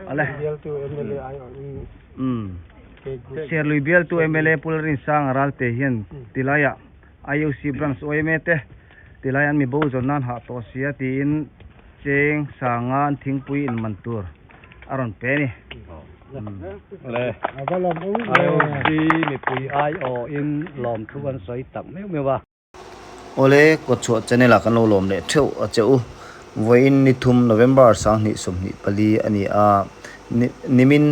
Ale. Umm. Serlui bialtu mla Pu Lalrinsanga Ralte hian tilaiah IOC Branch yma te tilai an mi bo zawn nan hah tawh sia tiin cheng sanga an thingpui in man tur a rawn pe a ni. Le. IOC mipui aiawhin lawmthu an sawi tak meuh meuh a. Awle, Kawtchhuah channel ah kan lo lawm leh theuh a che u. Vawiin ni thum November 2024 a ni a, nimin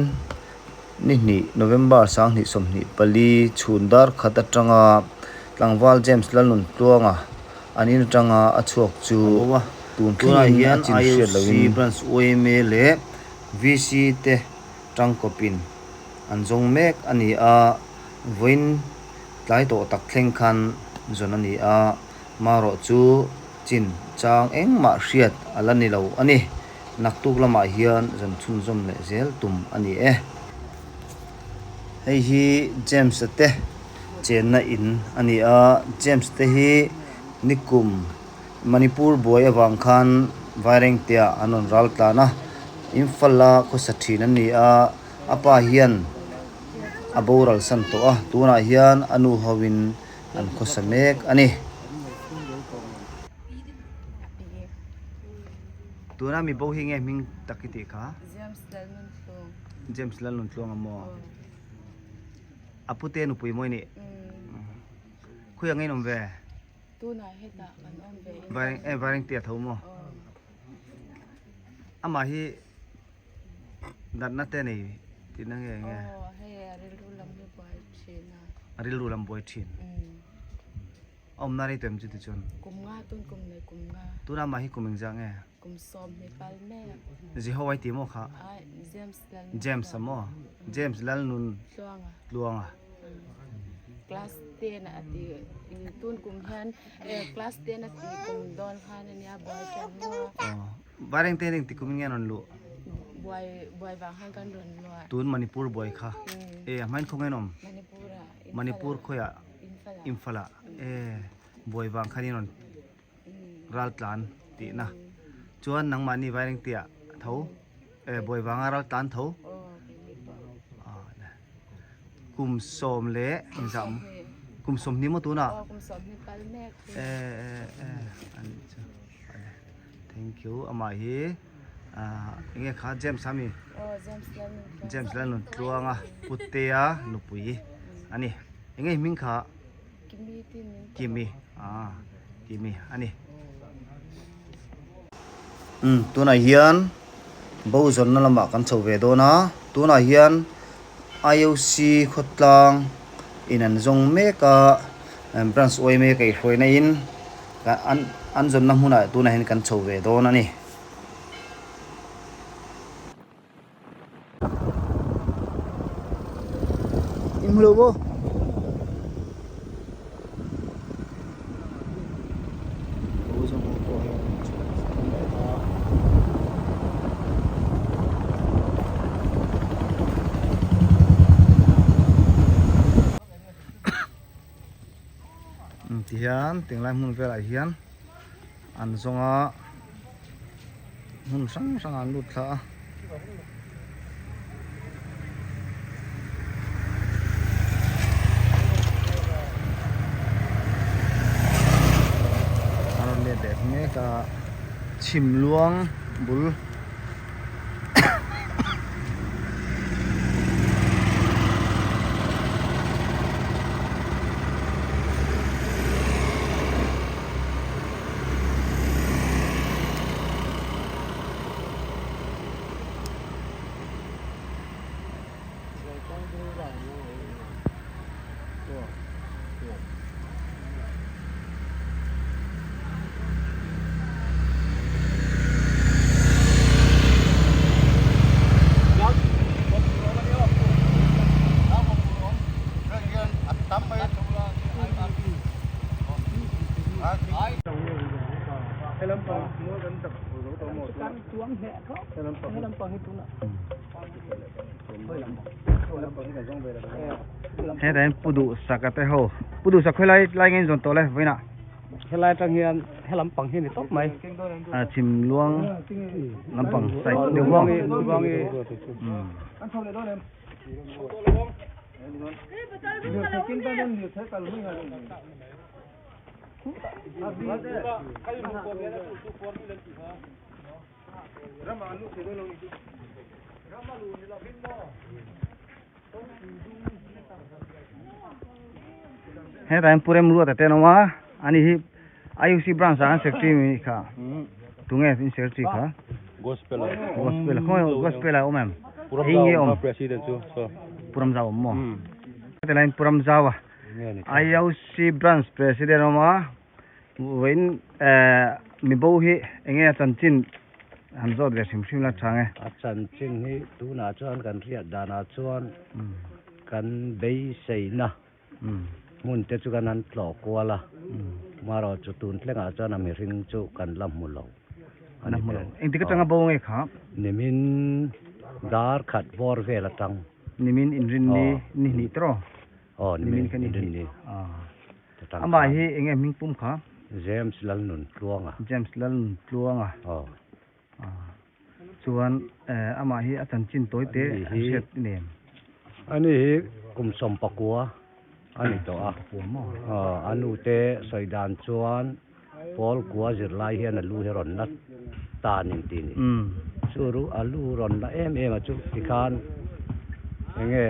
ni hnih November 2024 chhun dar khat atanga tlangval James Lalnuntluanga an in atanga a chhuak chu tun thlengin a chin hriat lohin Branch yma leh VC te tangkawpin an zawng mek a ni a, vawiin Tlai tawh tak thleng khan zawn a ni a, marawh chu chin chang engmah hriat a la ni lo a ni. Naktuk lamah hian zawn chhunzawm leh zel tum a ni e. Hei hi James-a te chenna in a ni a, James te hi nikum Manipur buai avang khan Vairengte-ah an rawn ral tlan a, Imphal-a khawsa thin an ni a, a pa hian a boral san tawh a, tunah hian a nu ho in an khawsa mek a ni. Tuna mi bo hi nge hming tak i tih kha? James Lalnuntluang. James Lalnuntluang a maw? A pute nupui mawi nih? Khawi ang in awm ve? Tunah hetah kan awm ve in. Vaireng eh vaireng tia tho maw? Amah hi Natna te nei tihna nge nge? Aw hei a rilru lam hi buai thin a. A rilru lam buai thin. A awmna rei tawh em chu tichuan? Kum nga tun kum nei kum nga. Tuna amah hi kum engzah nge? Kum sawm hnih pal mek. Jehovah i ti maw kha? Ai James Lalnun. James a maw? James Lalnun. Tluanga. Tluanga. Class 10 a ti tun kum hian class 10 a ti kum dawn khan ania buai tan maw? Aw Vaireng te eng ti kum in nge an rawn luh? Buai buai vang khan kan rawn luh a. Tun Manipur buai kha. E a hmain khaw nge an awm? Manipur ah. Manipur khawiah? Imphal ah. Imphal ah. E buai vang khan in rawn ral tlan tihna. Chuan nangmahni Vaireng te ah tho e buai vanga ral tlan tho. Kum sawm leh engzah kum sawmhnih maw tunah? Aw kum sawmhnih kal mek. E e e anih chu. Thank you amah hi enge kha James ami James Lalnuntluanga Putea nupui ani enge hming kha Kimi ah Kimi ani um tunah hian bo zawnna lamah kan chho ve dawn a tunah hian IOC khawtlang in an zawng mek a branch yma kaihhruaina in. An an zawnna hmunah tunah hian kan chho ve dawn a ni. In hmu lo maw? Ti hian tinglai hmun velah hian an zawng a hmun hrang hrang ah an lut thla a. A rawn let leh mek a chhim luang bul. Hetah hian Pu Duhsaka te ho Pu Duhsak khawi lai lai nge in zawn tawh le vawiinah. Helai atang hian helam pang hi ni tawp mai. A chhim luang lampang side deuh maw? Hetah hian Pu Remruata te an awm a ani hi IUC branch ah khan secretary mi kha tunge in secretary kha Gospel gospel khawnge gospel ah a awm em eng nge awm president chu saw Pu Ramzau awm maw heti laiin Pu Ramzau a IUC branch president a awm a Vawiin mibo hi enge a chanchin han zawt ve hrim hrim la tha nge? A chanchin hi tunah chuan kan hriat danah chuan kan beiseina hmun te chu kan han tlawh kual a, marawh chu tun thlengah chuan a mihring chu kan la hmu lo a ni ber. Engtik atanga bo nge kha? Nimin dar khat bawr vel atang. Nimin inrinni ni hnih tawh? Aw nimin inrinni. Amah hi enge hming pum kha? James Lalnuntluanga. James Lalnuntluanga. Aw. Chuan amah hi a chanchin tawi te a hriat i nem? Ani hi kum sawmpakua a ni tawh a. Aw, a nu te sawi dan chuan Pawl kua zirlai hian a lu hi rawn la ta nin ti ni. Chu ru a lu rawn la em em a chu tikhan enge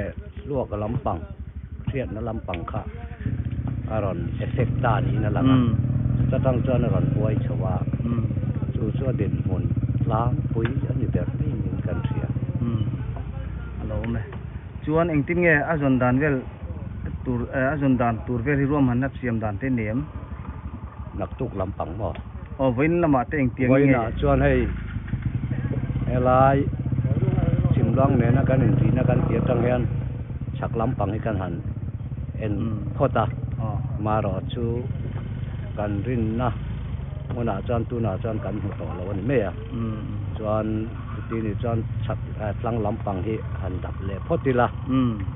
hluak lampang hriatna lampang kha a rawn effect ta niin a lang a. Chuta tang chuan a rawn buai chho a, chu chu a dinhmun tlangpui a ni ber mai niin kan hria. A lo awm e. Chuan engtin nge a zawn dan vel tur a zawn dan tur vel hi ruahmanna siam dan te ni em? Naktuk lampang maw? Aw, vawiin lamah te engtiang nge? Vawiinah chuan hei helai Chhimluang nena kan inrihna kan tih atang hian chhak lampang hi kan han en phawt a, marawh chu kan rinna hmunah chuan tunah chuan kan hmu tawh lo a ni mai a, chuan chuti nih chuan chhak tlang lampang hi han dap leh phawt ila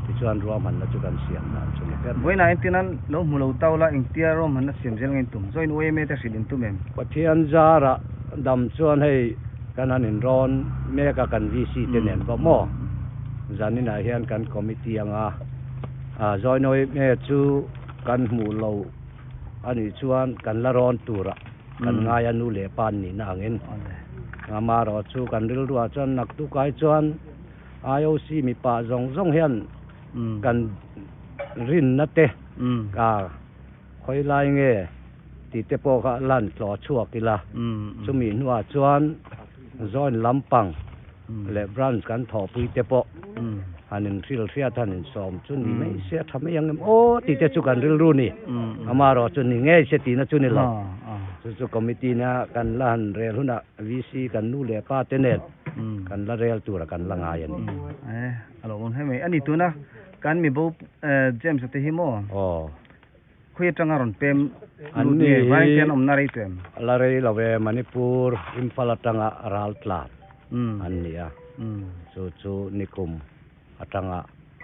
tichuan ruahmanna chu kan siam dan chu ni ber mai. Vawiinah entirnan lo hmu lo tau la engtia ruahmanna siam zel nge intum? Zawin UMA te hrilh intum em? Pathian zarah dam chuan hei kan han inrawn mek a kan VC te nen pawh maw zaninah hian kan committee anga Zawin UMA chu kan hmuh lo a nih chuan kan la rawn turah kan ngai a nu leh pa an nihna angin amaherawh chu kan rilruah chuan naktukai chuan IOC mipa zawng zawng hian kan rinna te ka khawi lai nge tih te pawh kha lan tlawh chhuak ila chumi hnuah chuan joint lampang leh branch kan thawhpui te pawh han inhrilh hriat han insawm chu ni mai se a tha mai ang em aw tih te chu kan rilru ni amaherawh chu ni ngei se tihna chu ni lo chu chu committee na kan la han rel hunah VC kan nu leh pa te nen kan la rel tura kan la ngai a ni. A lo awm hle mai a ni tuna kan mibo James a te hi maw? Aw. Khawi atanga rawn pem lut nge Vairengte an awmna rei tawh em? La rei lo e, Manipur Imphal atanga ral tlan an ni a, chu chu nikum atanga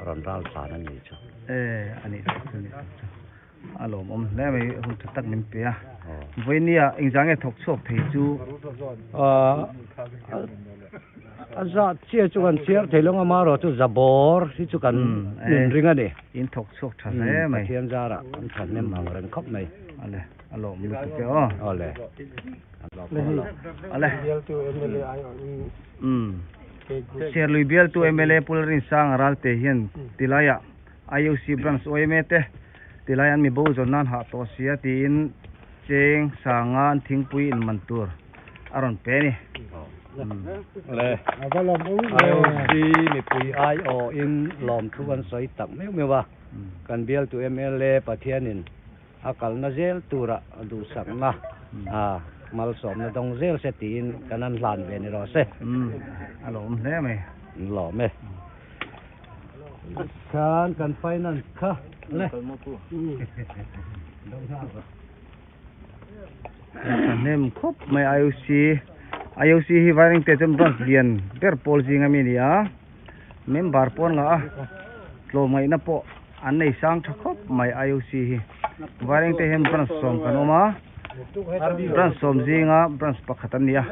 rawn ral tlan an ni chu. E, a nih tak chu, a nih tak chu. A lawmawm hle mai, hun tha tak min pe a. Vawinia engzah nge thawk chhuak thei chu? A zah chiah chu kan chhiar thei lo ang amaherawh chu zabawr hi chu kan inring a ni. In thawk chhuak tha hle mai. Pathian zarah an tha hnem ang reng khawp mai. Ale, a lawm lutuk e aw. Awle. Ale. Serlui bialtu mla Pu Lalrinsanga Ralte hian tilaiah IOC Branch OMA te tilai an mibo zawn nan hah tawh sia tiin cheng sanga an thingpui in man tur a rawn pe a ni. Le IOC mipui aiawhin lawmthu an sawi tak meuh meuh a, kan bialtu mla Pathianin a kalna zel tura duhsakna malsawmna dawng zel se tiin kan han hlan ve ni rawh se. A lawm hle mai. An lawm e. Khan kan finance kha le. Thahnem khawp mai IOC IOC hi Vairengte chuan branch lian ber pawl zing ami a ni a member pawh an ngah a tlawmngaihna pawh an nei sang tha khawp mai IOC hi Vairengte hian branch sawm kan awm a. Branch sawm zinga branch pakhat an ni a,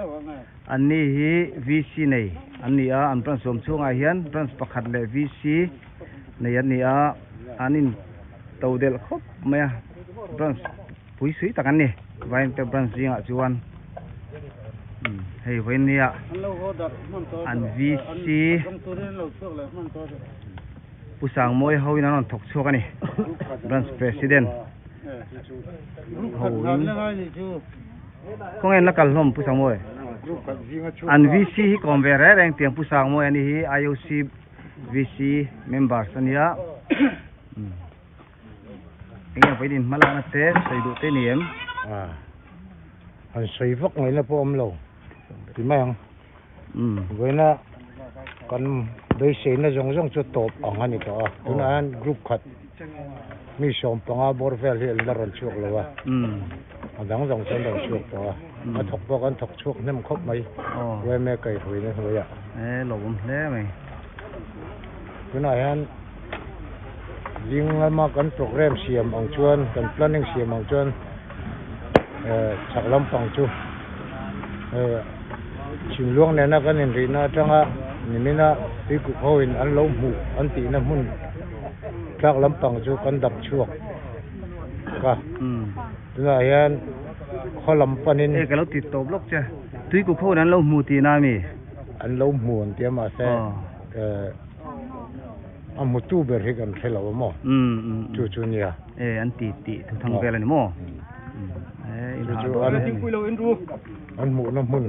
anni hi VC nei an ni a, an branch sawm chhungah hian branch pakhat leh VC nei an ni a, an in to delh khawp mai a, branch pui sui tak an ni Vaimte branch zingah chuan hei vawinia an VC Pu Sangmawi ho in an rawn thawk chhuak a ni branch president ho in khawnge an la kal hlawm Pu Sangmawi an VC hi kawm ve reng reng tiang Pu Sangmawi ani hi IOC VC members ania enge vawiin in hma lakna te sawi duh te ni em an sawi vak ngaihna pawh awm lo ti mai ang. Vawiina kan beiseina zawng zawng chu tawp ang a ni tawh a, tunah hian group khat mi 15 bawr vel hi an la rawn chhuak lo a, a dang zawng chu an rawn chhuak tawh a, a thawk pawh kan thawk chhuak hnem khawp mai yma kaihruaina hnuaiah. E lo awm hle mai. Tunah hian zing lama kan program siam ang chuan kan planning siam ang chuan chhak lampang chu. Chhimluang nena kan inrihna atanga nimina tuikuk hoin an lo hmuh an tihna hmun tlak lampang chu kan dap chhuak a, tunah hian khaw lam panin. E ka lo ti tawp lawk che, tuikuk hoin an lo hmu tihna ami? An lo hmu an ti a mahse a hmutu ber hi kan hre lo a maw? Chu chu nia. E an ti tih thuthang vel a ni maw? Chu chu an an hmuhna hmun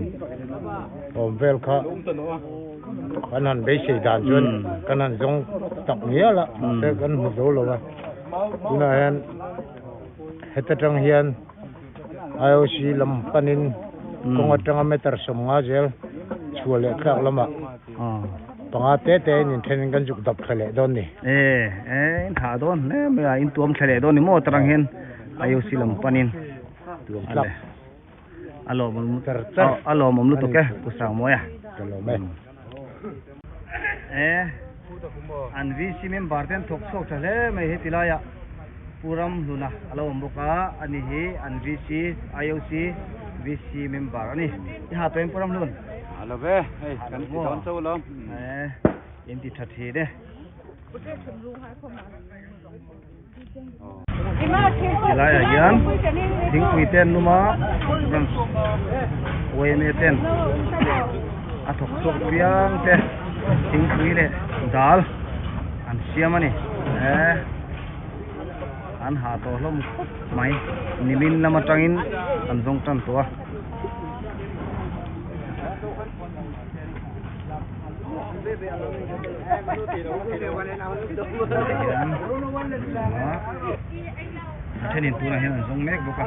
awm vel kha kan han beisei dan chuan kan han zawng tak ngial a mahse kan hmu zo lo a tunah hian heta tang hian IOC lam panin kawng atanga meter 50 zel chhuah leh tlak lamah panga te te in inthenin kan zuk dap thla leh dawn ni. E e in thah dawn hle mai a in tuam thla leh dawn ni maw tarang hian IOC lam panin tlak. A lawmawm a lawmawm lutuk e Pu Sangmawia. Ka lawm e. E an VC member te an thawk chhuak tha hle mai heti laiah Pu Ramhluna a lo awm bawk a, ani hi an VC IOC VC member a ni. I ha tawh em Pu Ramhlun? Ha lo ve, hei kan ti dawn chauh alawm. E in ti tha thin e. Tilaiah hian thingpui te an lum a, branch yma ten a thawk chhuak piang te thingpui leh dal an siam a ni eh an hah tawh hlawm khawp mai nimin lam atangin an zawng tan tawh a. A thenin tunah hian an zawng mek bawk a.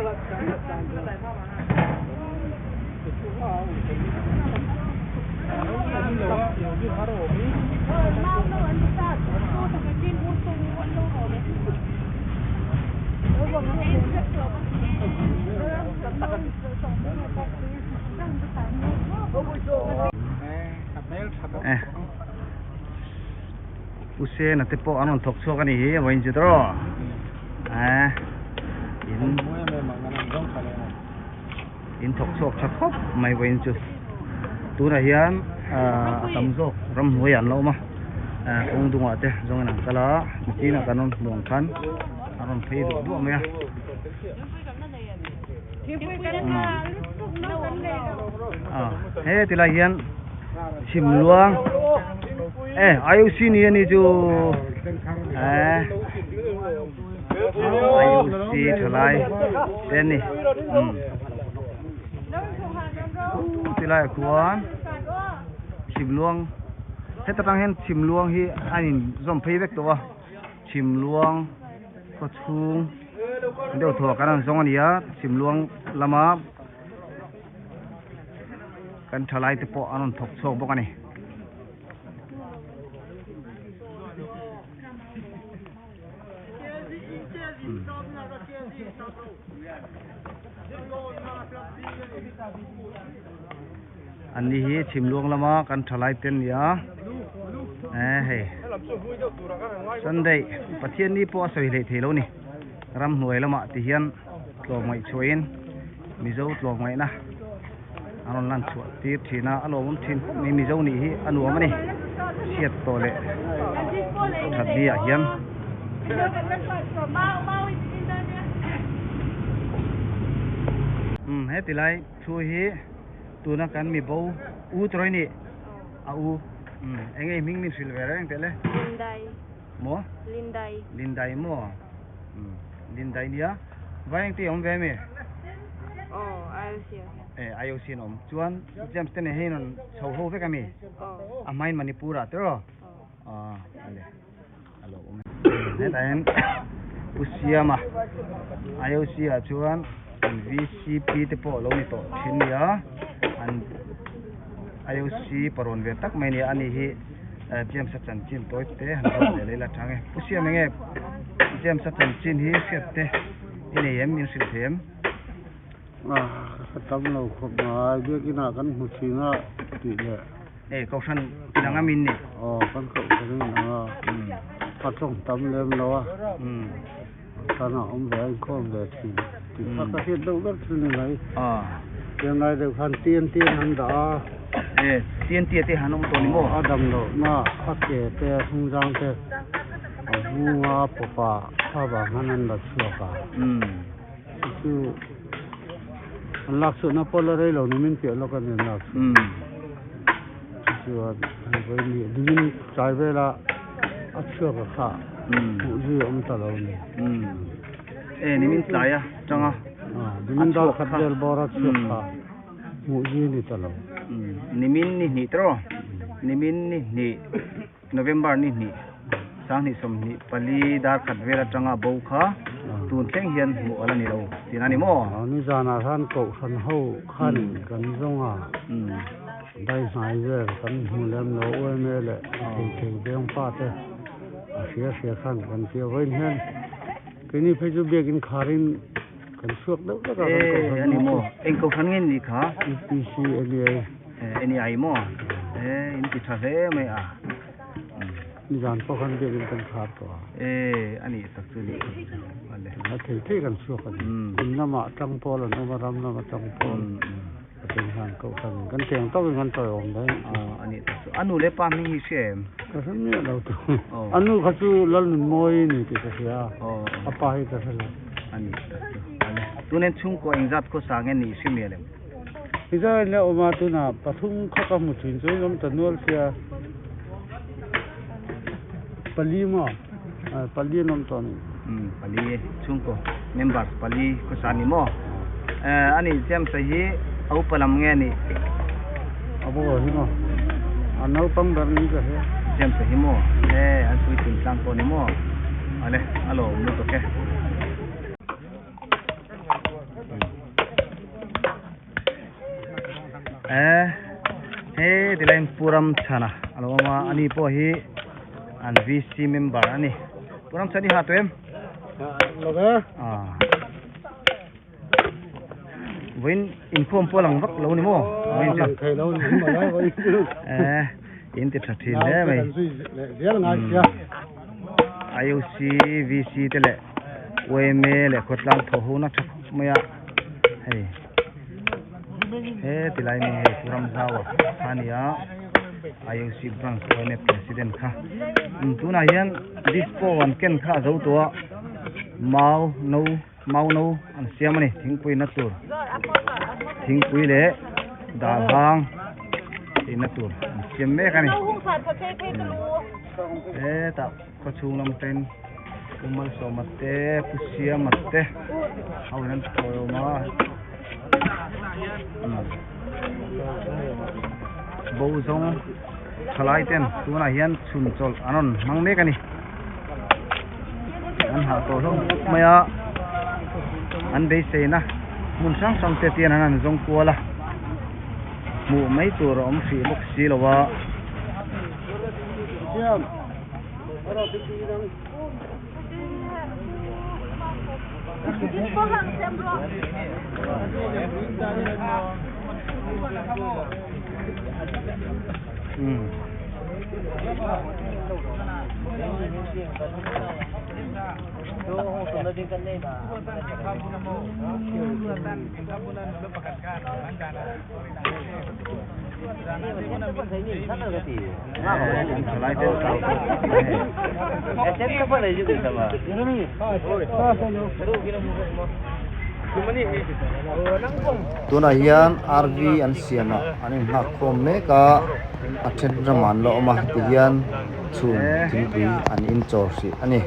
Eh Pu Sena te pawh an rawn thawk chhuak a nih hi vawiin chu tawh eh in in thawk chhuak tha khawp mai vawiin chu tunah hian ah a tam zawk ramhnuai ah an la awm a ah kawng dungah te zawngin an kal a nichinah kan rawn hmuh ang khan a rawn phei duah duah mai a. He tilai hian chhim luang e IOC ni ani chu eh IOC thalai te ani um tilai ah khuan chhim luang heta tang hian chhim luang hi a in zawm phei vek tawh a chhim luang khaw chhung deuh thuah kan rawn zawng a ni a chhimluang lama kan thalai te pawh an rawn thawk chhuak bawk a ni. An ni hi chhimluang lama kan thalai te an ni a eh hei Sunday Pathian ni pawh a sawi hleih thei lo ni ramhnuai lamah ti hian tlawm ngaihchhuahin. Mizo tlawmngaihna an rawn lan chhuah tir thin a, a lawmawm thin khawp mai Mizo nih hi a nuam a ni chhiat tawh leh that ni ah hian. Umm heti lai thu hi tuna kan mi bo u tawrh ni a u umm eng nge hming min hrilh ve reng teh le. Lindai. Maw? Lindai. Lindai maw? Umm Lindai nia vai engti awm ve mi? Aw IOC ah hian. E IOC an awm chuan James te nen hian rawn chho ho vek ami? Aw. A hmain Manipur ah tiraw? Aw. Aw ale a lo awm e. Hetah hian Pu Siama IOC ah chuan an VCP te pawh a lo ni tawh thin nia an IOC parawn ve tak mai nia ani hi. James a chanchin tawi te han zawt leh leh la chang e. Pu Siam enge James a chanchin hi hriat te i nei em, min hrilh thei em? Ka tam lo khawp mai, biakin ah kan hmu thin a tih leh. E Kohhran inang a min ni? Aw kan Kohhran inang a, a tawng tam lem lo a, tan ah awm ve a inkhawm ve thin tih kha ka hriat deuh ber thil ni mai. Tianglai deuh khan TNT an han dah a. E TNT te han awm tawh ni maw? A dam lohna a ke te a hnungzang te a vung a pawp a kha vang khan an la chhuak a. Chu chu an lak chhuahna pawh la rei lo ni min piah lawk a ni an lak chhuah. Chu chuan an vawi ni nimin tlai vela a chhuak a kha hmuh zui a awm ta lo ni. E nimin tlai a tang a. Nimin dal khat vel bawr a chhuak kha hmuh zui a ni ta lo. Nimin ni hnih tawh nimin ni hnih November ni hnih 2024 dar khat vel atanga bo kha tun thleng hian hmuh a la ni lo tih a ni maw? Nizanah khan Kohhran ho khan kan zawng a, dai hnai vel kan hmu lem lo UMA leh thei thei veng pa te a hria hria khan kan tia vawiin hian keini phei chu biakin kharin kan chhuak deuh vek a kan Kohhran ho chu. Eng Kohhran nge ni kha? UPC NEA. NEA maw? E in ti tha hle mai a. Nizan pawh khan biakin kan khar tawh a. E a nih tak chu nih tak chu ale. A thei thei kan chhuak a ni. In lamah tang pawl an awm a, ram lamah tang pawl a then khan kohhran in kan teng tawkin kan tawiawm daih. A nih tak chu. A nu leh pa hming hi hria em? Ka hre miah lo tu. A nu kha chu Lalnunmawii ni tih ka hria a, a pa hi ka hre lo. A nih tak chu ale. Tunen chhungkaw engzat khawsa nge nih hre miah lem? Israel a awm a, tunah pathum kha ka hmu thin chu in awm ta nual sia. Pali maw? Pali an awm tawh a ni. Umm pali chhungkaw members pali khawsa ni maw? A nih James a hi a upa lam nge a nih? A bo hi maw? A naupang ber ni ka hria. James a hi maw? E an puitling tlang tawh ni maw? Ale a lawm lutuk e. Eh he tilai Puram chhana a lo awm a ani pawh hi an VC member a ni Puram chhan i ha tawh em ah vawiin inkhawm pawh lang vak lo ni maw vawiin chu eh in ti tha thin hle mai IOC VC te leh YMA leh khawtlang thawh ho na tha khawp mai a hei he tilai mi hei Puram Zaua kha a ni a IOC branch YMA president kha tunah hian disco an ken kha a zo tawh a mau no mau no an siam a ni thingpui na tur thingpui leh dal hang tih na tur an siam mek a ni hetah khawchhung lam ten Pu Malsawma te Pu Siama te ho in an thawi awm a bo zawng thalai ten tunah hian chhun chawlh an rawn hmang mek a ni an hah tawh hlawm khawp mai a an beiseina hmun hrang hrang te tian an han zawng kual a hmuh mai tur a awm hrih bawk si lo a. Tunah hian RV an siam ah an inghak khawm mek a a then ramah an la awm a tihian chhun thingpui an in chawr hrih a ni.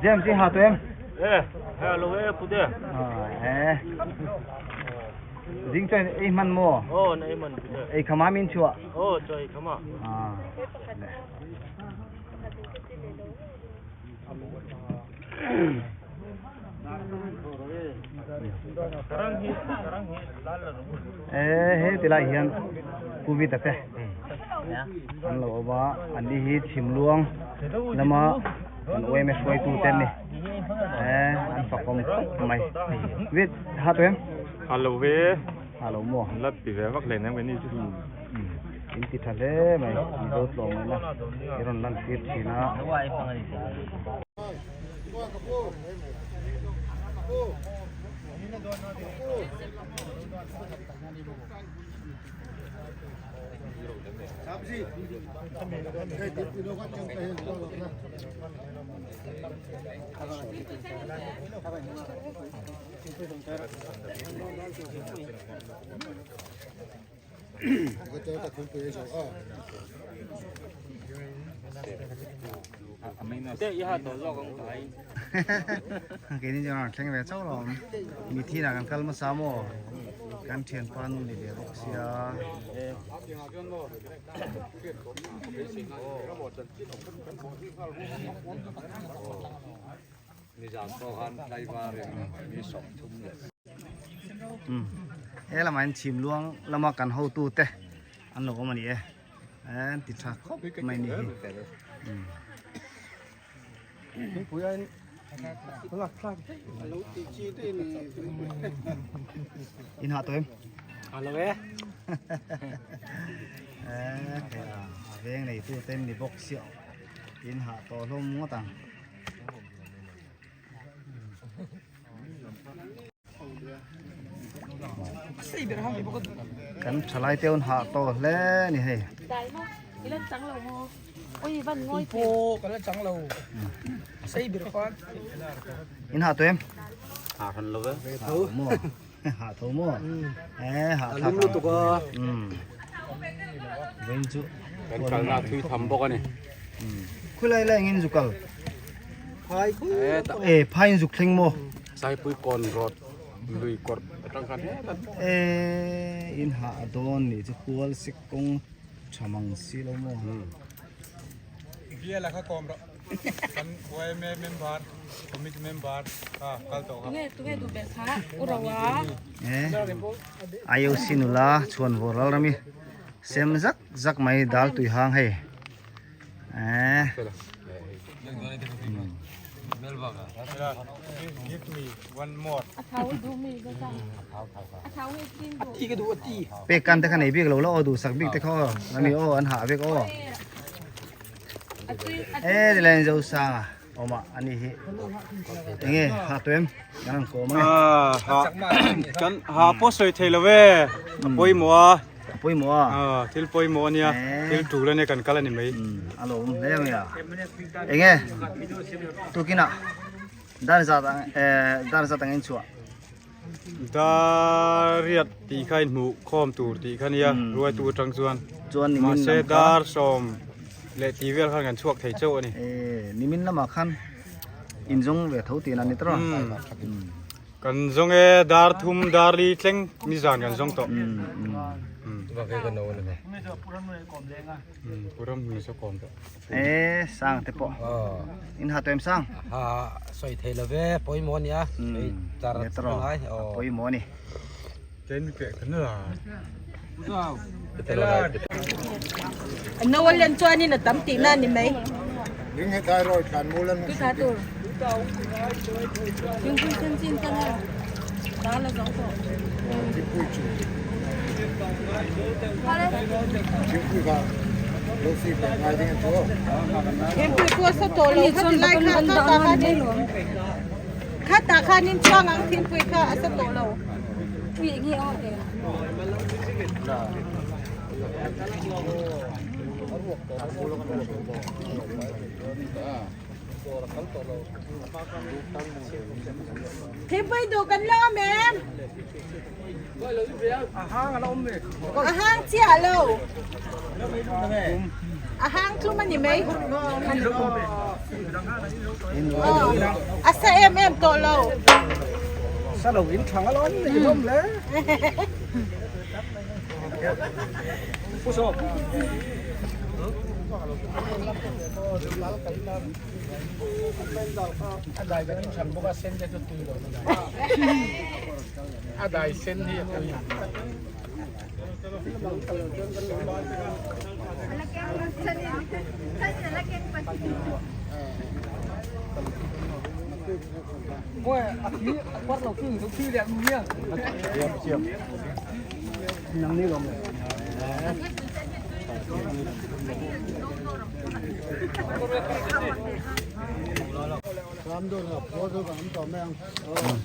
James i ha tawh em? E, ha lo e pute. E. Ding chuan ei hman maw? Aw, na ei hman pute. Ei khama min chhuah? Aw, chaw ei khama. Ah. E he tilai hian Covid a te an lo awm a an ni hi chhimluang lama kan OMS hruaitu te an ni e an fakawm khawp mai Vid ha tawh em? Ha lo ve. Ha lo maw? La ti ve vak hle nem keini chu. In ti tha hle mai Mizo tlawmngaihna i rawn lan tir thin a. Keini chuan a rawn thleng ve chauh lo awm mithi inah kan kal hmasa maw kan thianpa nu ni ve bawk sia. He lamah hian chhim luang lama kan hotu te an lo awm a ni e an ti tha khawp mai ni hi. In hah tawh em? Hah lo e. A veng neitu te ni bawk siah in hah tawh hlawm ngawt ang. Kan thalai te hun hah tawh hle a ni hei. In hah tawh em? Hah hran lo e. Hah tho maw? E hah thlak lutuk a. Vawiin chu kan kalna thui tham bawk a ni. Khulai lai engin zuk kal? E phai in zuk thleng maw? Saipui kawn road lui kawr atang khan heta. E in hah dawn nih chu kual sik kawng tha mang si lo maw? Biala kha kawm rawh. Kan YMA member, committee member kha kal tawh kha. Tunge tunge duh ber kha u ro a. E IOC nula chhuan vawr ral rami sem zak zak mai dal tui hang hei. Eh. Give me one more. A thau duh mi ka sa. A thau nge chin duh. Ti ka duh a ti. Pek kan te kha nei bik lo la aw duh sak bik te kha aw. Rami aw an hah vek aw. Eh tilai zo sang a awma ani hi. Enge ha tuem kan ang ko mang. Ah ha kan ha pawh sawi thei lo e. A pawimawh a. A pawimawh a. Ah thil pawimawh ania thil tul ania kan kal a ni mai. A lo awm hle mai a. Enge tukinah dar zat ang eh dar zat ang in chhuah. Dar riat tih kha inhmuh khawm tur tih kha nia ruaitu atang chuan. Chuan nimin lam kha. Mahse dar sawm leh tih vel khan kan chhuak thei chauh a ni. Eh nimin lamah khan inzawng ve tho tih a ni tawh a. Kan zawng e dar thum dar li thleng nizan kan zawng tawh. Puram hmun chu kawm tawh. E sang te pawh. In ha tawh em sang? Ha sawi thei lo ve pawimawh a nia. Char ngai. Pawimawh a ni. Chen mi pek kan la. No len chuanin a tam tihna a ni mai. Ding he thyroid kan mul an Tui tha tur. Thingpui sen chin ta nge. Dal a zo tawh. Thingpui chu. Thingpui kha. Thingpui pawh a sa tawh lo kha ti lai kha kha tah khanin kha tah khanin chhuang ang thingpui kha a sa tawh lo. Thingpui duh kan la awm em? A hang chiah lo. A hang tlum a ni mai. A sa em em tawh lo. Sa lo in thang alawm ni hlawm le. Pu Sawm. A dai kan in thlan bawk a sen te chu tui lo. A dai sen hi a tui.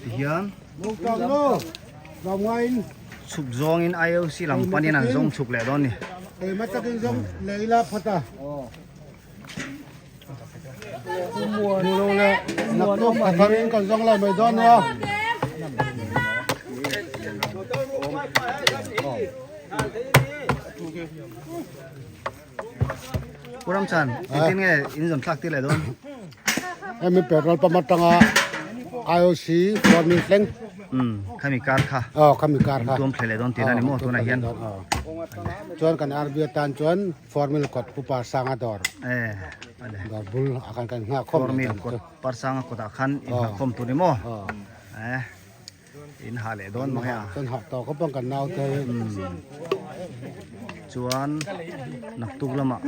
Tihian chhuk zawngin IOC lam panin an zawng chhuk leh dawn a ni. Pu Ramchan, engtin nge in zawn thlak tir leh dawn? Hemi petrol pump atanga IOC Formin thleng. Umm, khami kar kha. Aw, khami kar kha. In tuam thle leh dawn tihna a ni maw tunah hian? Chuan kan RB atan chuan Formil kawt Pu Parsanga dawr. Eh, ale. Dawr bul ah khan kan nghah khawm leh Formil kawt Parsanga kawtah khan in nghah khawm tur ni maw? Eh. In ha leh dawn mai a. Chuan hah tawh khawp ang kan naute hi. Chuan naktuk lamah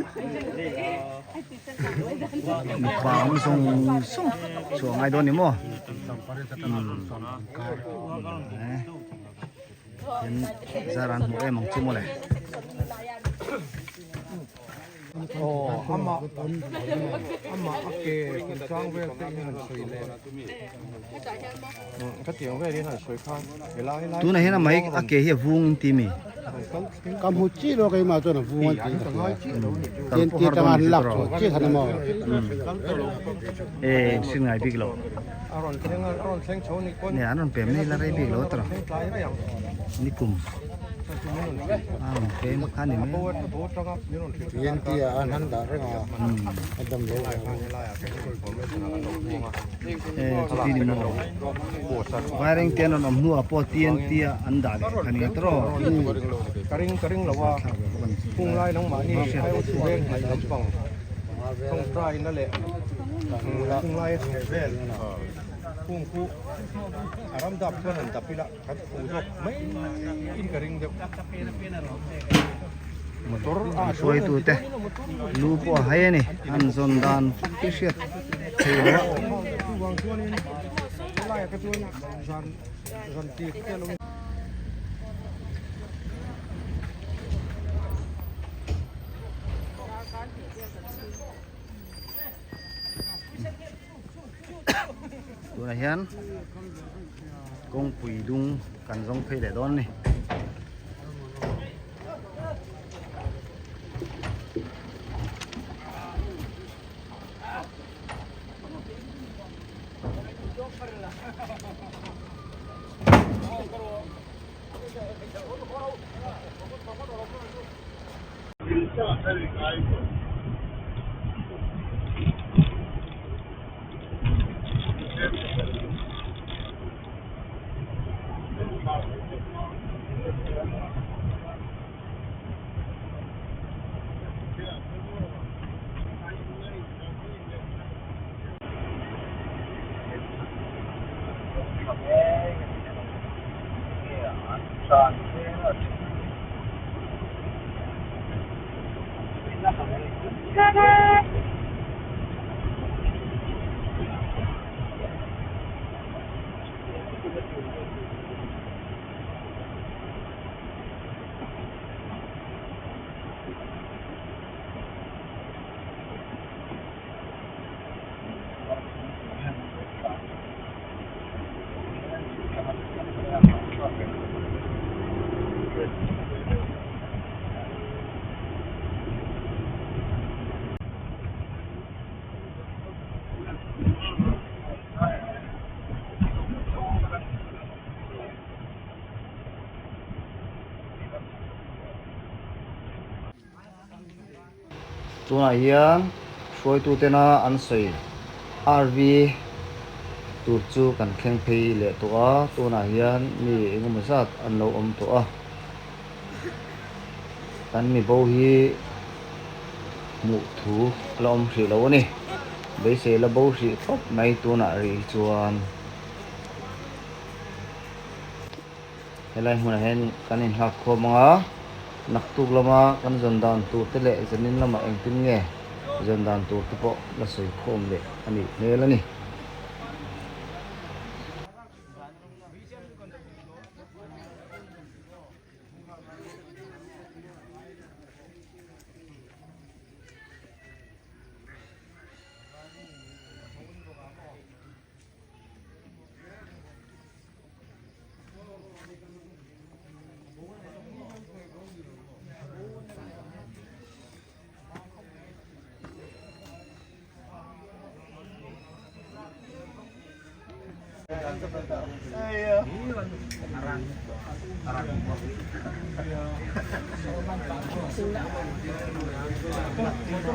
mipa ang zawng zawng chhuah ngai dawn ni maw? Hian zar an hmuh em ang chu mawle. Aw amah amah a ke chungchang vel te in han sawi leh khatiang vel in han sawi khan helai helai Tunah hian amah hi a ke hi a vung in ti mi? Ka hmu chi lo keimah chuan a vung an ti ka hria Kal pawh har dawn ni chu tawh chi khan emaw e sin ngai bik lo a rawn thleng a rawn thleng chho ni pawn ne an rawn pem nei la rei bik lo tawh ni kum a rawn pem kha ni mai TNT ah an han dah reng a a dam lo e chuti ni maw vaireng te an rawn awm hnuah pawh TNT ah an dah leh kha ni tawh ka ring ka ring lo a hung lai nangmahni ai chu veng hnaih lampang tawngtai na leh hung lai a chheh vel hung khu a ram dap chuan an dap ila Kan phu zawk mai in ka ring deuh. Motor a hruaitu te lu pawh a hai a ni an zawn dan hi hriat thei lo a. Chuvang chuanin helaiah te chuan zan zan tir te lo Tunah hian kawngpui dung kan zawng phei leh dawn a ni. Tunah hian hruaitu tena an sawi RV tur chu kan thleng phei leh tawh a, tunah hian mi engemaw zat an lo awm tawh a. Kan mi bo hi hmuh thu a la awm hrih lo a ni. Beisei la bo hrih khawp mai tunah rih hi chuan. Helai hmunah hian kan inhlak khawm ang a, naktuk lama kan zawn dan tur te leh zanin lamah engtin nge zawn dan tur te pawh la sawi khawm leh a nih hmel a ni.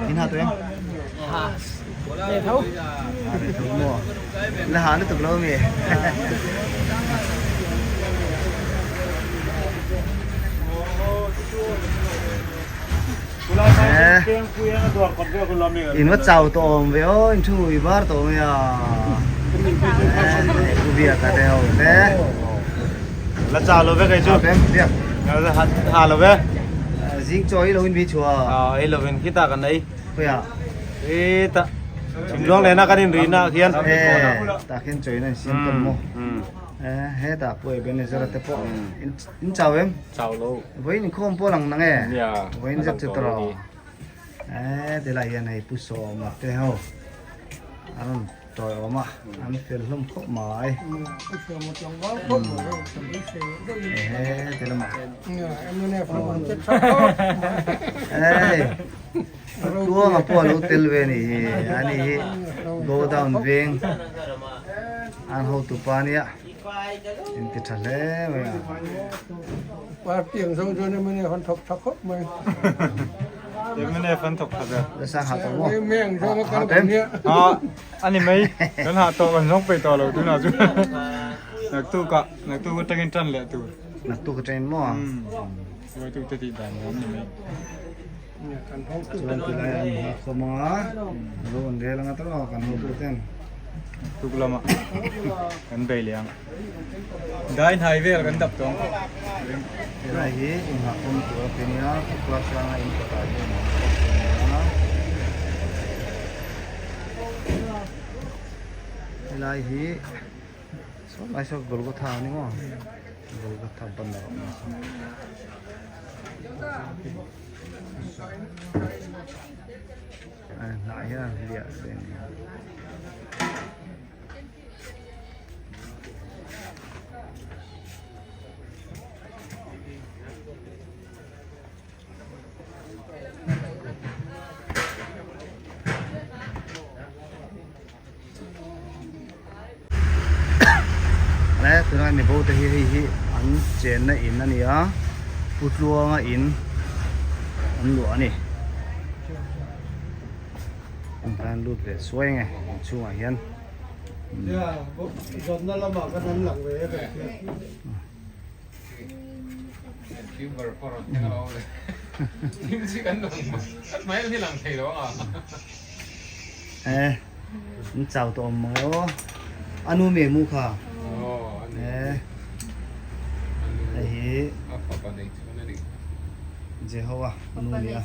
In ha tawh em? Ha. Ve tho. Ha ve tho maw? La ha lutuk lo ami? In va chau tawh awm ve aw, in thu i bar tawh mai a. Pu Biaka te ho te. La chau lo ve kei chu. Biak. Ha lo ve. Zing chaw i lo in bi chua. A i lo in khita kan ei. Khoya. E ta. Chimluang lena kan in ri na khian. E ta khian chaw in an siam kan mo. E he ta pu Ebenezer te pawh in chau em? Chau lo. Vawiin inkhawm pawh lang nang e. Nia. Vawiin zet chu tawrh. E tilai hian hei Pu Sawma te ho an rawn tawi awm a, an fel hlawm khawp mai. Pu Sawma tlangval khawp mai ho kan beisei deuh in. Ehe tilama. Nia mnf lam an che tha khawp mai. Ei Tluanga pawh a lo tel ve a nih hi. Ani hi go down veng an hotupa ania. In ti tha hle mai a. Party ang zawng chuan mnf an thawk tha khawp mai. Mnf an thawk tha ber. Nasa ha tawh maw? Me ang zawng a kal kan nia. Ha ani mai kan ha tawh kan zawng peih tawh lo tunah chuan naktuk ah naktuk atangin tan leh tur. Naktuk atangin maw? Hruaitu te tih dan hi ani mai. Chuan tilai an ha khawm ang a, ro an rel ang a tawrh a kan hotu ten. Tuk lama kan bei leh ang. Dai hnai vel kan dap tawh ang. Tilai hi inhah khawm tur a ti nia, khua hranga in kawtah hian a awm khawm tur a nia. Helai hi saw lai saw Golgotha a ni maw? Golgotha banner a awm a saw. Hnah hian hliah te a ni a. Le tunah mibo te hi hei hi an chenna in a ni a Pu Tluanga in an luah a ni an tan lut ve suai nge inchhungah hian. Eh, an chau tawh awm mang e aw. A nu me mu kha. Eh, hei hi Jehovah nu ni a.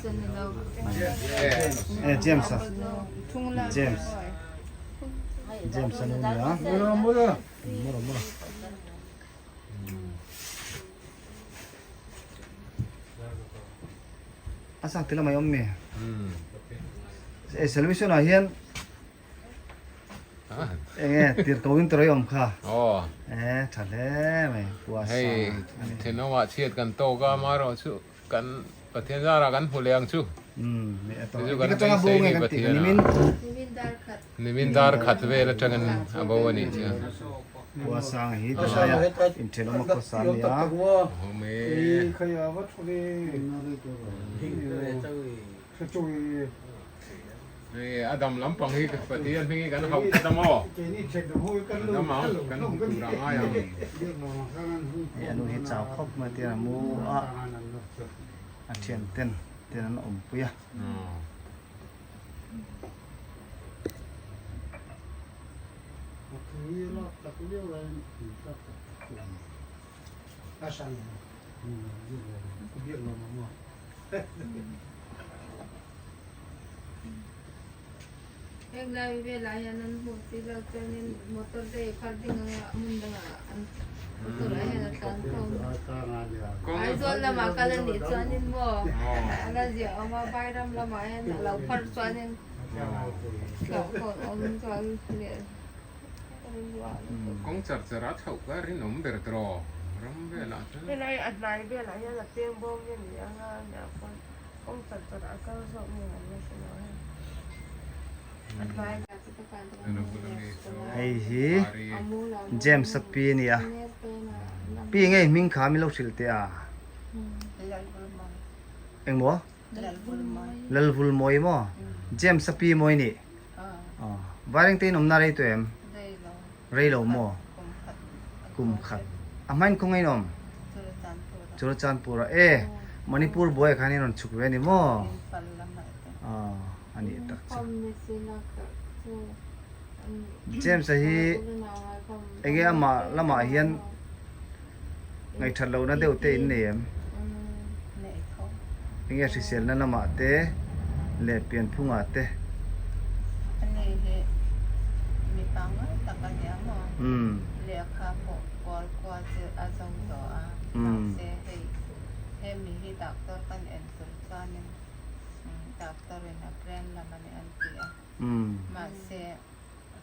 Eh, James a. James. James a nu ni a. Mura mura. A sang ti lamah i awm mi? E salvation ah hian enge tirhkoh in tawrh i awm kha. E tha hle mai pua sa. Hei thenawmah chhiat kan tawk a amaherawhchu kan Pathian zarah kan hmu leh ang chu. Chu kan beisei ni Pathian ah. Nimin dar khat vel atangin a bo a nih chu. Khua sang hi ti lai a inthenawm a khaw sa a nia. Awm e. Hei a dam lampang hi Pathian hming hi kan hauh tlat a maw? A dam ang, kan hmu tur a ngai ang. Hei a nu hi chau khawp mai tian a mu a, a thian ten ten an awmpui a. Heng lai velah hian an hmuh chi lo chuanin motor te i phar ding anga hmun dangah an motor ah hian a tlan khawm Aizawl lamah kal a nih chuanin maw a la ziah awm a Vairam lamah hian a lo phar chuanin hlauhawm awm chuan leh Kawng char char a chhoh kha rinawm ber tawh ram velah chuan. Helai a hnai velah hian a peng bawm nge ni anga nia pawn kawng char char a kal zawk nge an la hre lo hei. A hnai Hei hi James a pi a ni a, pi nge hming kha min lo hrilh teh a? Engmaw? Lalvulmawi maw? James a pi mawi nih? Vairengte in awmna rei tawh em? Rei lo maw? Kum khat. A hmain khaw ngei in awm? Churachandpur ah. E, Manipur buai ah khan in rawn chhuk ve a ni maw? A nih tak chu. James a hi enge amah lamah hian Ngaihthat lohna deuh te in nei em? Enge hriselna lamah te leh pianphungah te? Ani hi mi pangngai tak a nia maw? Lehkha pawh kual kual chu a zo tawh a, mahse hei hemi hi doctor kan en tur chuanin doctor in a brain lam a ni an ti a, mahse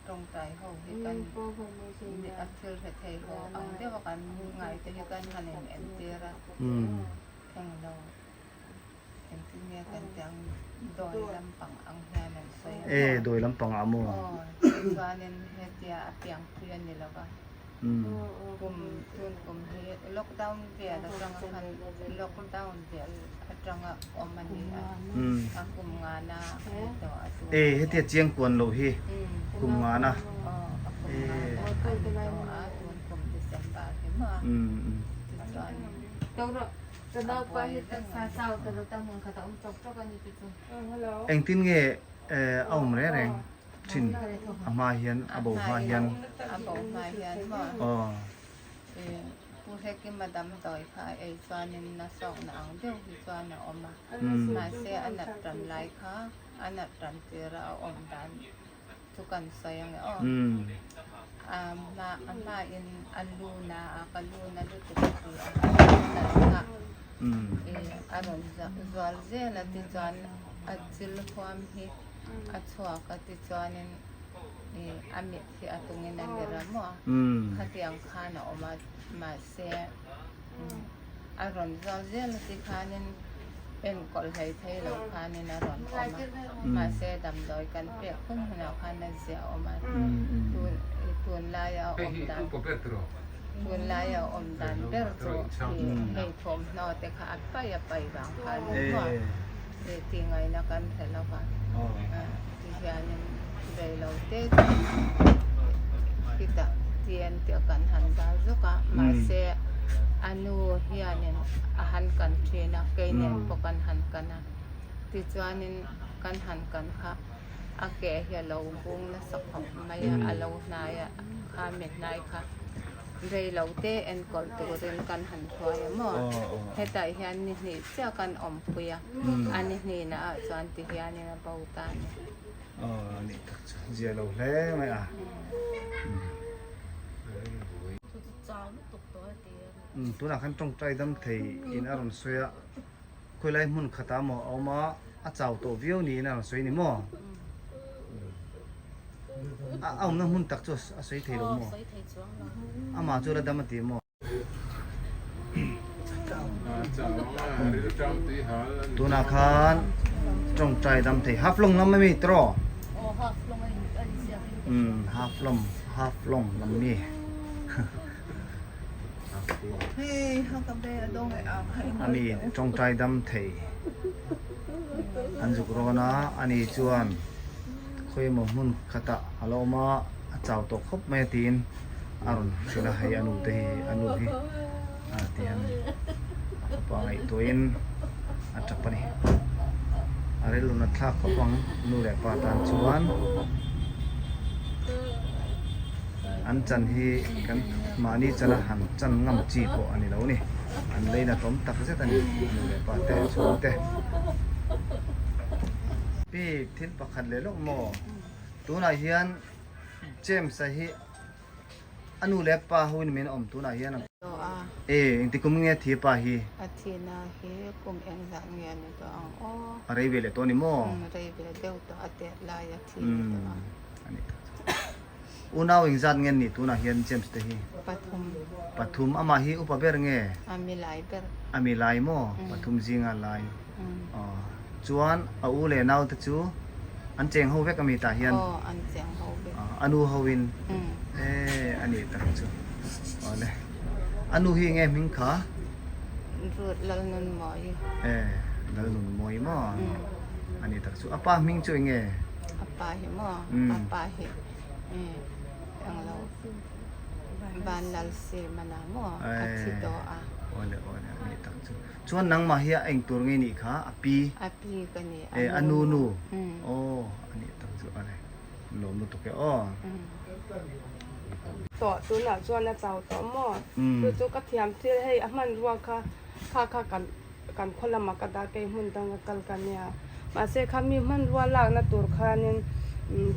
Tawngtai ho hi kan a thil hre thei ho ang deuh a kan ngai te hi kan han in entir a, englo engtin nge kan tih ang dawi lampang ang hian an sawi a. E dawi lampang ah maw? Aw tichuanin hetia a piangpui a ni lo va. Kum tun kum hi lockdown vel atanga khan lockdown vel atanga awm a ni a, a kum ngana a ni tawh a tun. E hetia chiang kuan loh hi kum ngana. Aw a kum ngana a ni tawh a tun kum December hi maw tichuan a buai reng a. Engtin nge a awm reng reng? thin a hma hian a bo hma hian a bo hma hian maw aw e pu hlekima damdawi kha ei chuanin na sawkna ang deuh hi chuan a awm a mahse a nat tan lai kha a nat tan tira a awm dan chu kan sawi ange aw a hma a hma in a lu na a ka lu na lutuk a ti a nat kha e a rawn zual zel a tichuan a chil huam hi a chhuak a tichuanin ih a mit hi a tungin a ni ram a khatiang khan a awm a mahse a rawn zual zel a tikhanin enkawl hlei thei lo khanin a rawn awm a mahse damdawi kan pek hun hunah khan a zia awm a tun tunlaia a awm dan tunlaia a awm dan ber chu hei thawmhnaw te kha a pai a pai vang khan Tih tih ngaihna kan hre lo va, ti hianin reilo te chu khitah tian tih kan han dal zawk a, mahse a nu hianin a han kan thin a, kei nen pawh kan han kan a, tichuanin kan han kan kha a ke hi a lo bung nasa khawp mai a, a lo hnai a, kha mi hnai kha. Rei lo te enkawl turin kan han hruai a maw? Hetah hian ni hnih chiah kan awmpui a, a ni hnihna ah chuan ti hianin a bo ta a ni. Aw nih tak chu zia lo hle mai a. Tunah khan tawngtai dam thei in a rawn sawi a, khawilai hmun khatah maw a awm a, a chau tawh viau niin a rawn sawi a ni maw? A awmna hmun tak chu a sawi thei lo maw? Amah chu la dam a ti maw? Tunah khan tawngtai dam thei Haflong lam ami tiraw? Umm Haflong Haflong lam mi. Ami tawngtai dam thei an zuk rawn a ani chuan. Khawi emaw hmun khatah a la awm a, a chau tawh khawp mai a tiin a rawn hrilh a, hei a nu te hi a nu hi a ti hian a fapa ngaihtuahin a tap a ni. A rilrun a thlak khawp ang nu leh pa tan chuan an chan hi kan mahni chana han chan ngam chi pawh a ni lo a ni. An leinat awm tak zet a ni nu leh pa te chhungte. Pi thil pakhat leh lawk maw? Tunah hian James-a hi a nu leh pa hoin min awm tunah hian a. E engti kum nge thi pa hi? A thihna hi kum engzah nge a ni tawh ang aw? A rei ve leh tawh a ni maw? Rei ve deuh tawh a tet lai a thi ni tawh a. A ni tak chu. Unau engzat nge an nih tunah hian James te hi? Pathum. Pathum amah hi upa ber nge? A mi lai ber. A mi lai maw? Pathum zinga lai. Aw. Chuan a u leh nau te chu an cheng ho vek a mi tah hian? Aw an cheng ho vek. A nu ho in? E a nih tak chu. Aw le. A nu hi enge hming kha? Ruth Lalnunmawii. E Lalnunmawii maw? A nih tak chu. A pa hming chu enge? A pa hi maw? A pa hi englo Vanlalsimana maw? A thi tawh a. Aw le aw le a nih tak chu. Chuan nangmah hi a eng tur nge nih kha? A pi? A pi ka ni. E a nu nu. Aw a nih tak chu a le. Lawm lutuk e aw. Tawh tunah chuan a chau tawh maw? Chu chu ka thiam thil hei a hmanrua kha kha kha kan kan khaw lamah ka dah kei hmun danga kal ka nia. Mahse kha mi hmanrua lakna tur khanin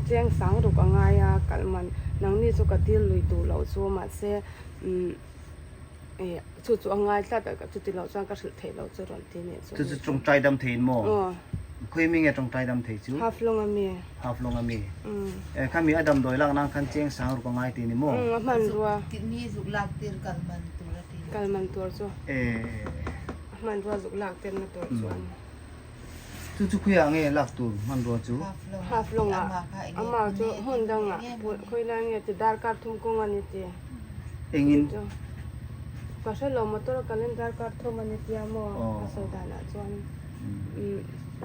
cheng sang ruk a ngai a kalh man nangni chu ka dil lui duh loh chu mahse chu chu a ngai tlat a chuti loh chuan ka hrilh theih loh chu rawn ti nih chu. Chu chu tawngtai dam theiin maw? Aw. Khawi mi nge tawngtai dam thei chu? Half long a mi. Half long a mi. E kha mi a damdawi lak nan khan cheng sang ruk a ngai ti ni maw? A hmanrua. Mi zuk lak tir kal man tur a ti. Kal man tur chu. E. A hmanrua zuk lak tir na tur chuan. Chu chu khuiah nge lak tur hmanrua chu? Half long ah amah chu hmun dangah khawi lai nge ti darkar thum kawng a ni ti. Engin? Ka hre lo motor a kalin darkar thum a ni tia maw a sawi danah chuan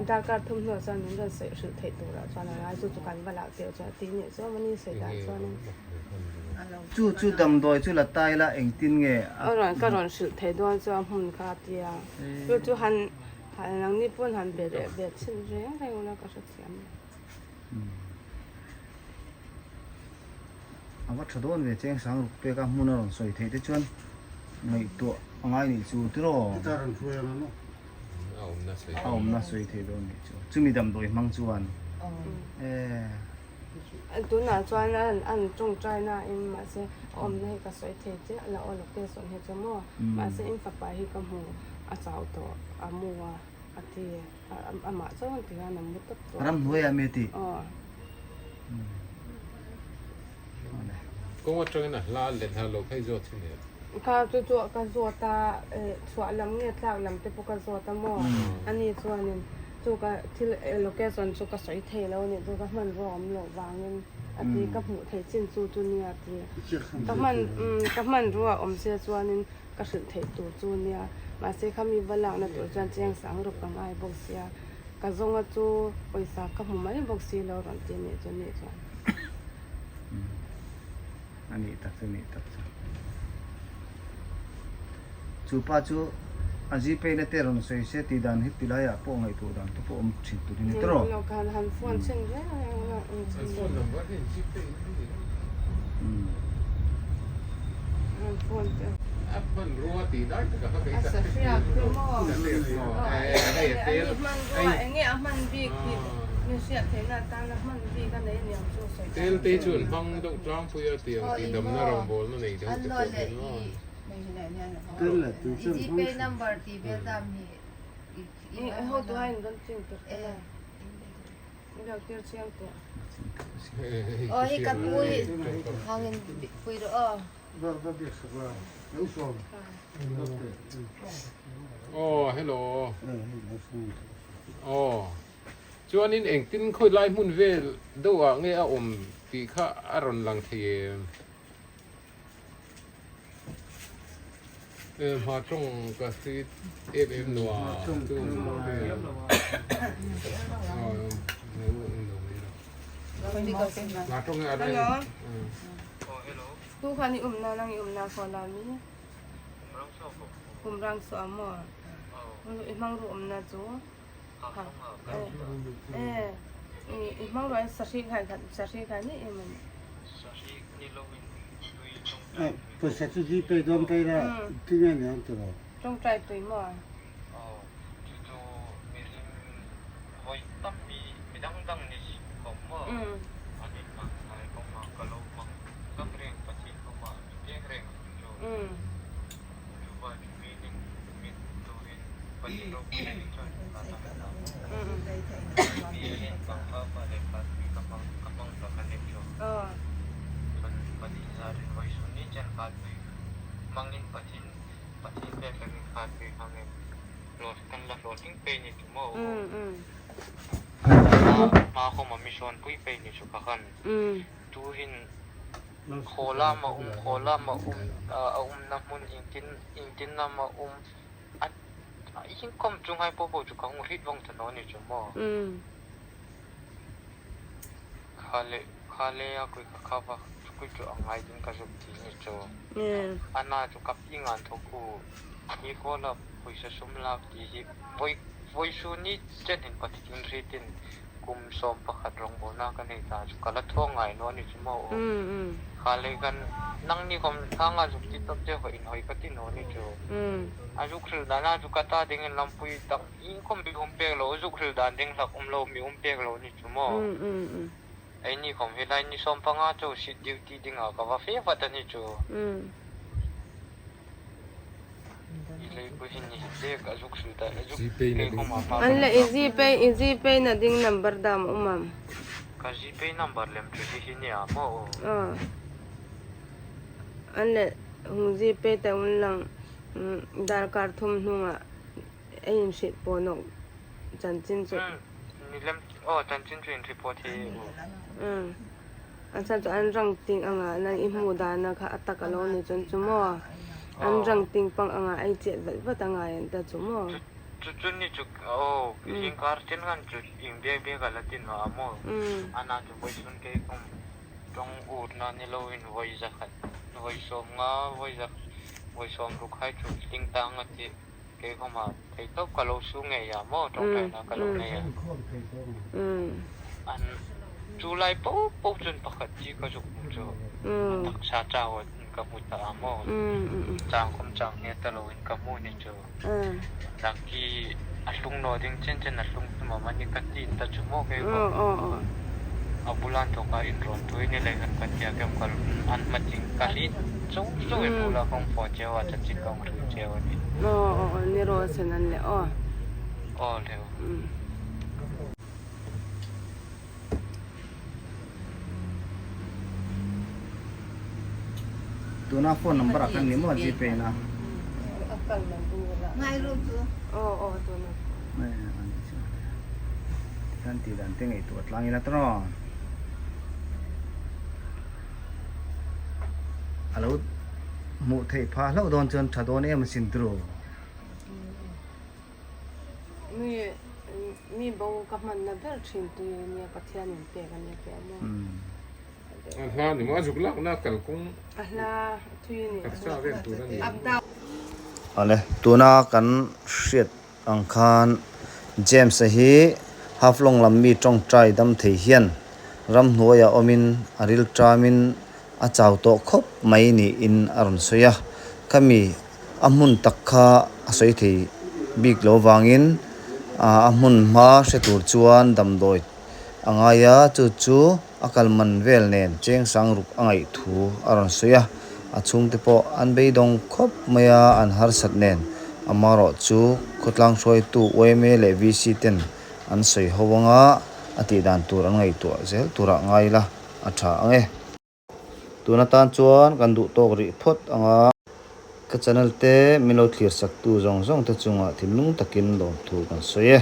darkar thum hnuah chuan min rawn sawi hrilh theih turah chuan a ngai chu chu kan va lah teh chuan ti nih chuan mahni sawi dan chuanin. Chu chu damdawi chu la tai la engtin nge a. Ka rawn hrilh theih dawn chuan hmun kha a tia chu chu han. Nangni pawn han be leh ve chhin reng reng ula ka hrethiam lo. A va tha dawn ve cheng sang ruk pek a hmun a rawn sawi theih te chuan ngaihtuah a ngai nih chu tiraw? A awmna sawi theih dawn nih chu. Chumi damdawi hmang chuan e. Tunah chuan an tawngtai nain mahse a awmna hi ka sawi thei chiah lo aw location hi chu maw mahse in fapa hi ka hmu a chau tawh a mu a a ti amah chuan ti hian a mu tawp tawh. Ramhnuaiah mi a ti. Aw. Kawng atangin a hla let hna lo phei zawt hi nia. Kha chu chu ka zawt a chhuah lam nge tlak lam te pawh ka zawt a maw ani chuanin Chu ka thil location chu ka sawi thei lo anih chu ka hmanrua awm loh vangin a ti ka hmuh theih chin chu chu nia ti ka hman ka hmanrua awm se chuanin ka hrilh theih tur chu nia mahse khami va lakna tur chuan cheng sang ruk ka ngai bawk sia ka zawnga chu pawisa ka hmu mai bawk si lo rawn ti anih chu nih chuan. A nih tak chu nih tak chu. Chu pa chu a Gpay na te rawn sawi se tih dan hi ti laiah pawh ngaihtuah dan te pawh awm thin tur hi ni tawh. Tel te chu an hmang deuh tlangpui a tiang tihdamna rawngbawlna nei deuh te pawh hian maw. Aw hello aw chuanin engtin khawi lai hmun vel deuh ah nge a awm tih kha a rawn lang thei em? Hma tawng ka hrit em em lo a chu. Hello. Tu khan i umna nang i umna ko la mi. Kumrang so amo. I hmang ru umna chu. Ha. Eh. I hmang ru sahri khan sahri khan ni em ani. Pawisa chu Gpay dawn phei la tinge ni ang tiraw? Tawngtai tui maw? An le i Gpay i Gpay na ding number dam um am. An le hung Gpay ta un lang darkar thum hnungah a in hrilh pawh nawk chanchin chu. An chan chu an rang ting anga nang i hmuh dana kha a tak a lo ni chuan chu maw? An rang ting pang anga ei chet vat vat a ngai an ta chu maw? Ni ro sen an le aw. Tuna phone number ah khan ni maw Gpay na. Tikhan tih dan te ngaihtuah tlang ila tawh. A lo hmuh theih phah hlauh dawn chuan tha dawn em asin turu. Mi mi bo ka hmanna ber thin tui nia Pathian in pek a nia tih a maw. A hla ni maw a zuk lakna kalkawng A hla thui a ni. Taksa vel tur a ni. Awle tuna kan hriat ang khan James-a hi Haflong lam mi tawngtai dam thei hian ramhnuaiah awmin a rilṭamin a chau tawh khawp mai niin a rawn sawi a. Khami a hmun tak kha a sawi thei bik lo vangin a hmun hma hre tur chuan damdawi a ngai a, chu chu a kal man vel nen cheng sang ruk a ngaih thu a rawn sawi a, a chhungte pawh an beidawng khawp mai a, an harsat nen amarawh chu khawtlang hruaitu yma leh VC ten an sawi ho anga a tih dan tur an ngaihtuah zel turah ngai ila a tha ang e. Tun atan chuan kan duh tawk rih phawt ang a. Ka channel te min lo thlir sak tu zawng zawng te chungah thinlung takin lawmthu kan sawi e.